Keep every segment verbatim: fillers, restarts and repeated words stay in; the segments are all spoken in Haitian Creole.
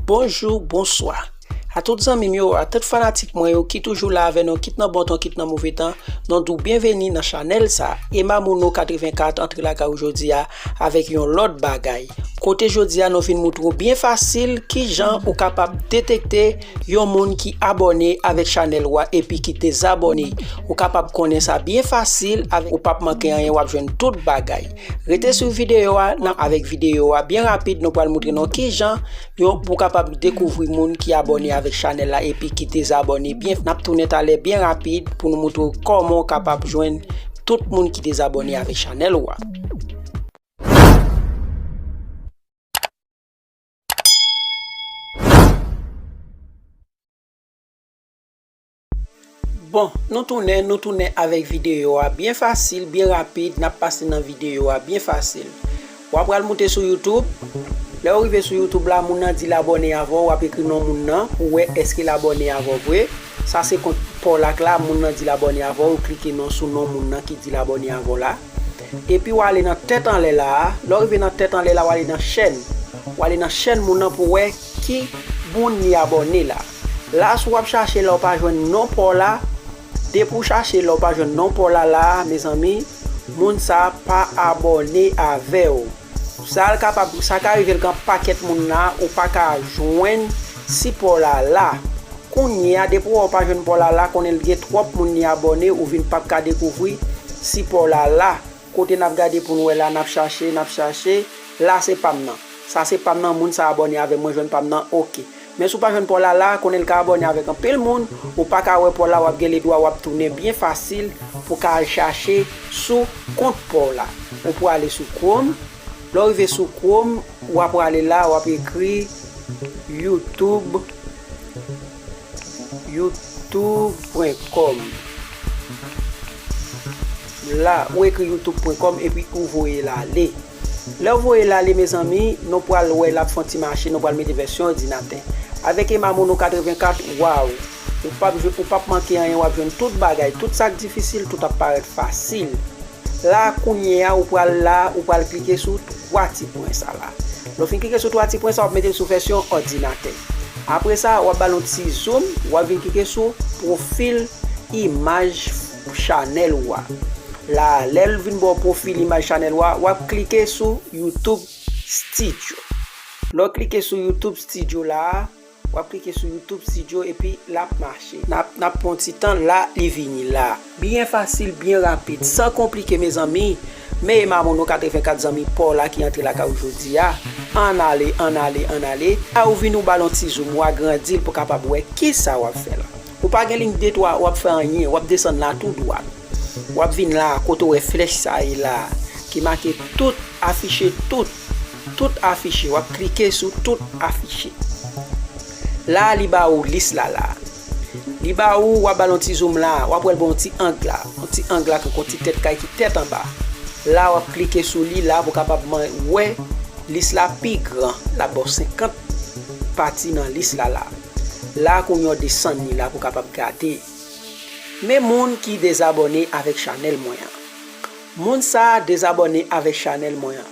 Bonjou, bonswa a tout zanmi m yo, a tout fanatik mwen yo ki toujou la avè nou, kit nan bon tan, kit nan move tan. Nou di w byenveni nan chanèl sa a. Emma Mono katrevenkat antre lakay ou jodi a avèk yon lòt bagay. Kote jodi a nou vin moutre w byen fasil kijan ou kapab detekte yon moun ki abòne avèk chanèl ou a epi ki dezabòne. Ou kapab konnen sa byen fasil, avèk ou p ap manke anyen, w ap jwenn tout bagay. Rete sou videyo a, nan avèk videyo a byen rapid, nou pral moutre nou kijan yon pou w kapab dekouvri moun ki abòne avèk chanèl la epi ki dezabòne byen. N ap tounen talè byen rapid pou nou moutre w kòman w kapab jwenn tout moun ki dezabòne avèk chanèl ou a. Bon, nou tounen, nou tounen avèk videyo a byen fasil, byen rapid, n ap pase nan videyo a byen fasil. W ap pral moute sou YouTube. Lè w rive sou YouTube la, moun nan di l abòne avè w, w ap ekri non moun nan pou w wè èske l abòne avè w vre. Sa se kont pa w la k la, moun nan di l abòne avè w, ou klike non sou non moun nan ki di l abòne avè w la. Epi w ale nan tèt anlè la a. Lè w rive nan tèt anlè la, w ale nan chèn. W ale nan chèn moun nan pou w wè ki moun li abòne la. La, si w ap chache la, w pa jwenn non pa w la. Depi w chache la, w pa jwenn non pa w la la a, mezanmi, moun sa a pa abòne avè w. Sa l kapab, sa ka rive l gen pakèt moun la, ou pa ka jwenn si pa w la la. Kounye a, depi w wè w pa jwenn pa w la la, konnen l gen twòp moun li abòne, ou vin p ap ka dekouvri si pa w la la. Kote n ap gade pou n wè la, n ap chache, n ap chache. La se pa m nan. Sa se pa m nan, moun sa abòne avè m, mwen jwenn pa m nan, oke. Men si w pa jwenn pa w la la, konnen l ka abòne avèk anpil moun, ou pa ka wè pa w la, w ap gen ledwa, w ap tounen byen fasil pou w ka al chache sou kont pa w la. Ou prale sou Chrome. Lè w rive sou Chrome, w ap prale la, w ap ekri YouTube, youtube pwen kòm. La, ou ekri youtube pwen kòm epi ou voye l ale. Lè w voye l ale, mezanmi, nou pral wè l ap fè yon ti mache, nou pral mete vèsyon òdinatè. Avèk Emma Mono katrevenkat, waw! Ou p ap jwe, ou p ap manke anyen, w ap jwenn tout bagay, tout sa k difisil, tout ap parèt fasil. La, kounye a, ou pral la, ou pral klike sou twa ti pwen sa la. Lè w fin klike sou twa ti pwen sa, w ap mete l sou vèsyon òdinatè. Apre sa, w ap ba l yon ti zoom, w ap vin klike sou pwofil imaj chanèl ou a. La, lè l vin ba w pwofil imaj chanèl ou a, w ap klike sou YouTube Studio. Lè w klike sou YouTube Studio la a, w ap klike sou YouTube Studio epi l ap mache. N ap, n ap pran ti tan, la, li vini la. Byen fasil, byen rapid, san konplike, mezanmi. Men Emma Mono katrevenkat, zanmi pa w la ki antre lakay ou jodi a. Ann ale, ann ale, ann ale. A ou vin ou ba l yon ti zoom, ou agrandi l pou w kapab wè kisa w ap fè la. Ou pa gen liy de twa, w ap fè anyen, w ap desann la tou dwat. W ap vin la, kote w wè flèch sa ye la, ki make tout, afiche tout, tout afiche. W ap klike sou tout afiche. La, li ba ou lis la la. Li ba ou, w ap ba l yon ti zoom la, w ap wè l ba w yon ti ang la. Yon ti ang la, tankou yon ti tèt kay ki tèt anba. La, w ap klike sou li la pou w kapab man-, wè lis la pi gran. L ap ba w senkant pati nan lis la la. La, kounye a w desann li la pou w kapab gade. Men moun ki dezabòne avèk chanèl mwen an. Moun sa a dezabòne avèk chanèl mwen an.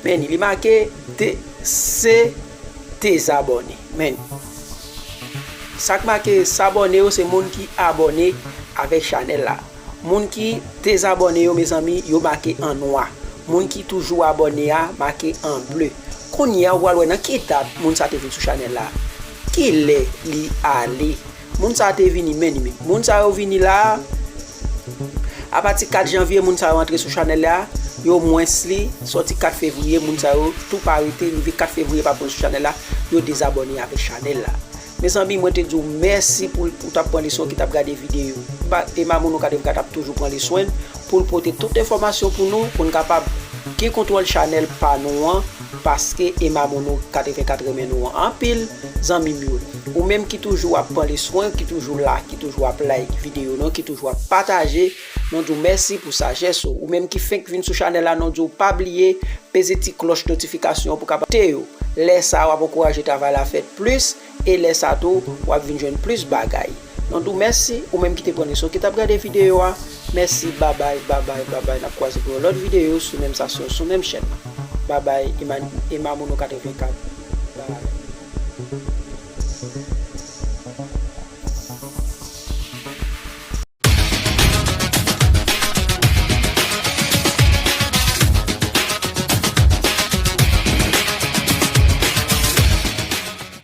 Men li make de, se dezabòne. Men sa k make sabòne yo, se moun ki abòne avèk chanèl la. Moun ki dezabòne yo, mezanmi, yo make an nwa. Moun ki toujou abòne a make an ble. Kounye a, ou pral wè nan ki dat moun sa te vin sou chanèl la. Kilè li ale. Moun sa te vini, men li menm. Moun sa yo vini la a, apati kat janvye, moun sa yo antre sou chanèl la, yo mwens li, sòti kat fevriye, moun sa yo tou pa rete, rive kat fevriye pa pran sou chanèl la, yo dezabòne avèk chanèl la. Mezanmi, mwen te di w mèsi pou, pou w t ap pran leson, ki t ap gade videyo. Ba, Emma Mono katrevenkat ap toujou pran leson pou l pote tout enfòmasyon pou nou, pou n kapab gen kontwòl chanèl pa nou an, paske Emma Mono katrevenkat renmen nou an anpil, zanmi m yo. Ou menm ki toujou ap pran leson, ki toujou la, ki toujou ap like videyo nou, ki toujou ap pataje, nou di w mèsi pou sajès ou. Ou menm ki fenk vin sou chanèl la, nou di w pa bliye peze ti klòch notifikasyon pou kapab te yo. Lè sa a, w ap ankouraje travay la fèt plis, e lè sa tou, w ap vin jwenn plis bagay. Nou di w mèsi, ou menm ki te pran leson, ki t ap gade videyo a. Mèsi, babay, babay, babay. N ap kwaze pou yon lòt videyo sou menm stasyon, sou menm chèn nan. Babay, Emma, Emma Mono katrevenkat. Babay.